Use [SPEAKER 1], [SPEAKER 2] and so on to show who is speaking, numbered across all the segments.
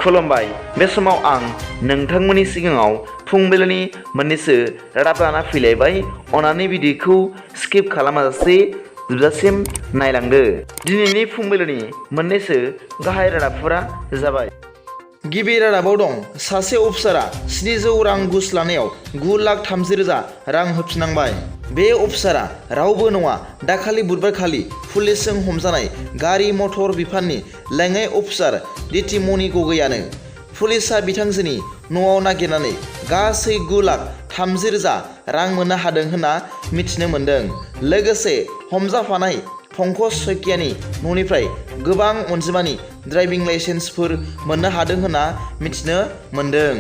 [SPEAKER 1] खुलुमबाय। बे समाव आं नोंथांमोननि सिगाङाव फुंबिलिनि मोननैसो रादाब लाना फैलायबाय। अन्नानै भिडिअखौ स्किप खालामाजासे जोबजासिम नायलांदो। दिनैनि फुंबिलिनि मोननैसो गाहाय रादाबफोरा जाबाय। गिबि रादाबाव दं सासे अफिसारा 700 रां घुस लानायाव 9,30,000 रां होफिननांबाय। बे अफिसारा रावबो नङा, दाखालि बुधबारखालि पुलिसजों हमजानाय गारि मटर बिफाननि लेङाइ अफिसार दितिमणि गगैयानो। पुलिसआ बिथांजोनि न'आव नागिरनानै गासै 9,30,000 रां मोननो हादों होनना मिथिनो मोन्दों। लोगोसे हमजाफानाय पंकज सैकियानि न'निफ्राय गोबां अनजिमानि ड्राइभिं लाइसेन्सफोर मोननो हादों होनना मिथिनो मोन्दों।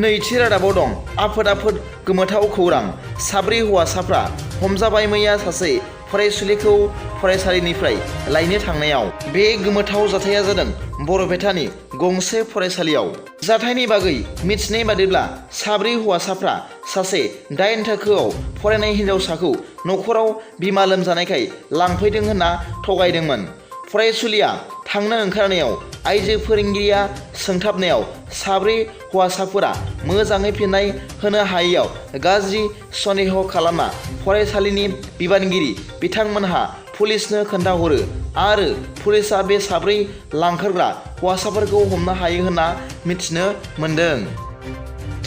[SPEAKER 1] नैथि रादाबाव दं आफोद गोमोथाव खौरां। 4 हौवासाफ्रा हमजाबाय मैया सासे फरायसुलिखौ फरायसालिनिफ्राय लायनो थांनायाव। बे गोमोथाव जाथाया जादों बरपेटानि गंसे फरायसालियाव। जाथायनि बागै मिथिनाय बादिब्ला 4 हौवासाफ्रा सासे 8 थाखोआव फरायनाय हिन्जावसाखौ न'खराव बिमा लोमजानायखाय लांफैदों होनना थगायदोंमोन। फरायसुलिया थांनो ओंखारनायाव आइजो फोरोंगिरिया सोंथाबनायाव 4 हौवासाफोरा मोजाङै फिननाय होनो हायैयाव गाज्रि सन्देह खालामना फरायसालिनि बिबानगिरि बिथांमोनहा पुलिसनो खोन्थाहरो आरो पुलिसआ बे 4 लांखारग्रा हौवासाफोरखौ हमनो हायो होनना मिथिनो मोन्दों।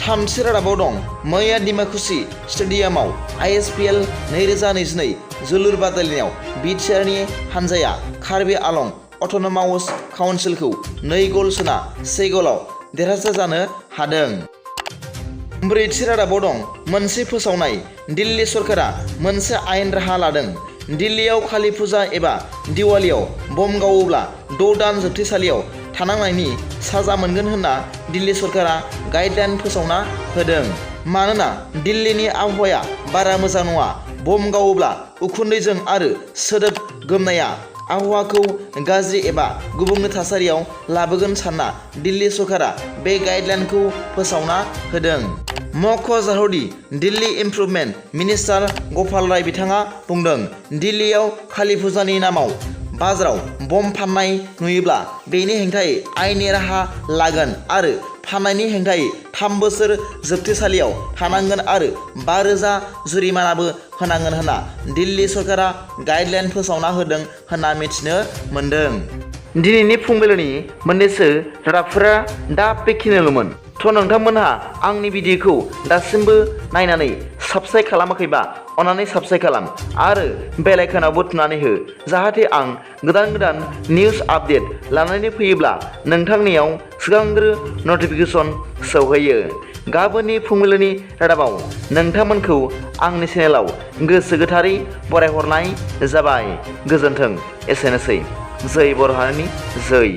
[SPEAKER 1] थामथि रादाबाव दं मैया डिमाकुसि स्टेडियामाव ISPL 2022 जोलुर बादायलायनायाव बिटिआरनि हानजाया कार्बि आलं अट'नमास काउन्सिलखौ 2 गल सोना 1 गलाव देरहासार जानो हादों। ब्रैथि रादाबाव दं मोनसे फोसावनाय। दिल्ली सरकारा मोनसे आयेन राहा लादों। दिल्लीयाव कालि फुजा एबा दिवालीयाव बम गावोब्ला 6 दान जोबथेसालियाव थानांनायनि साजा मोनगोन होनना दिल्ली सरकारा गाइडलाइन फोसावना होदों। मानोना दिल्लीनि आबहावाया बारा मोजां नङा। बम गावोब्ला उखुन्दैजों आरो सोदोब गोमनाया आबहावाखौ गाज्रि एबा गुबुंले थासारियाव लाबोगोन सानना दिल्ली सरकारा बे गाइडलाइनखौ फोसावना होदों। मख'जाथावदि दिल्ली इमप्रुभमेन्ट मिनिस्टार गपाल राय बिथाङा बुंदों, दिल्लीयाव कालि फुजानि नामाव बाजाराव बम फाननाय नुयोब्ला बेनि हेंथायै आयेननि राहा लागोन आरो फाननायनि हेंथायै 3 बोसोर जोबथेसालियाव थानांगोन आरो 5,000 जुरिमानाबो होनांगोन होनना दिल्ली सरकारा गाइडलाइन फोसावना होदों होनना मिथिनो मोन्दों। दिनैनि फुंबिलिनि मोननैसो रादाबफोरा दा बेखिनिल'मोन। थ' नोंथांमोनहा आंनि भिडिअखौ दासिमबो नायनानै साबस्क्राइब खालामाखैबा अन्नानै साबस्क्राइब खालाम आरो बेल आइकनावबो थुनानै हो, जाहाथे आं गोदान निउस आपडेट लानानै फैयोब्ला नोंथांनियाव सिगांग्रो नटिफिकेसन सौहैयो। गाबोननि फुंबिलिनि रादाबाव नोंथांमोनखौ आंनि चेनेलाव गोसो गोथारै बरायहरनाय जाबाय। गोजोन्थों। एसेनोसै। जै बर' हारिनि जै।